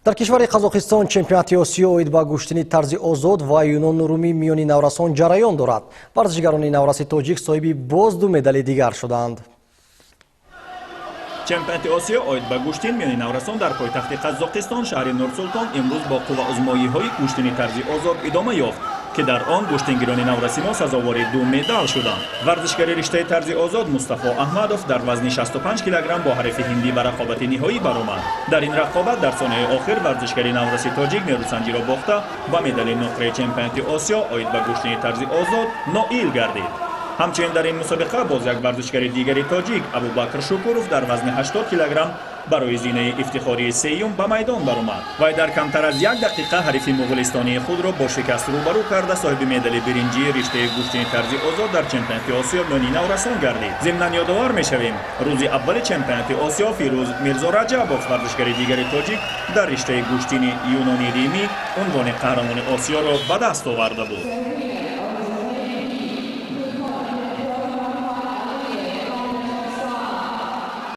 Дар кишвари Қазоқистон чемпионати Осиё оид ба гӯштини тарзи озод ва юнону румӣ миёни наврасон ҷараён дорад. Варзишгарони навраси тоҷик соҳиби боз ду медали дигар шуданд. Чемпионати Осиё оид ба гӯштин миёни наврасон дар пойтахти Қазоқистон, шаҳри Нурсултон, имрӯз бо қувваозмоиҳои гӯштини тарзи озод идома ёфт, ки дар он гӯштингирони навраси мо сазовори ду медал шуданд. Варзишгари риштаи тарзи озод Мустафо Аҳмадов дар вазни 65 килограмм бо ҳарифи ҳиндӣ ба рақобати ниҳоӣ баромад. Дар ин рақобат дар сонияи охир варзишгари навраси тоҷик нерӯсанҷиро бохта, ба медали нуқраи чемпионати Осиё оид ба гӯштини тарзи озод ноил гардид. Ҳамчунин дар ин мусобиқа боз як варзишгари дигари тоҷик, Абубакр Шукуров, дар вазни 80 килограмм барои зинаи ифтихории сеюм ба майдон баромад. Вай дар камтар аз як дақиқа ҳарифи муғулистонии худро бо шикаст рӯбарӯ карда, соҳиби медали биринҷии риштаи гӯштини тарзи озод дар чемпионати Осиё миёни наврасон гардид. Зимнан ёдовар мешавем, рӯзи аввали чемпионати Осиё Фирӯз Мирзо Раҷабов, варзишгари дигари тоҷик, дар риштаи гӯштини юнони римӣ унвони қаҳрамони Осиёро ба даст оварда буд.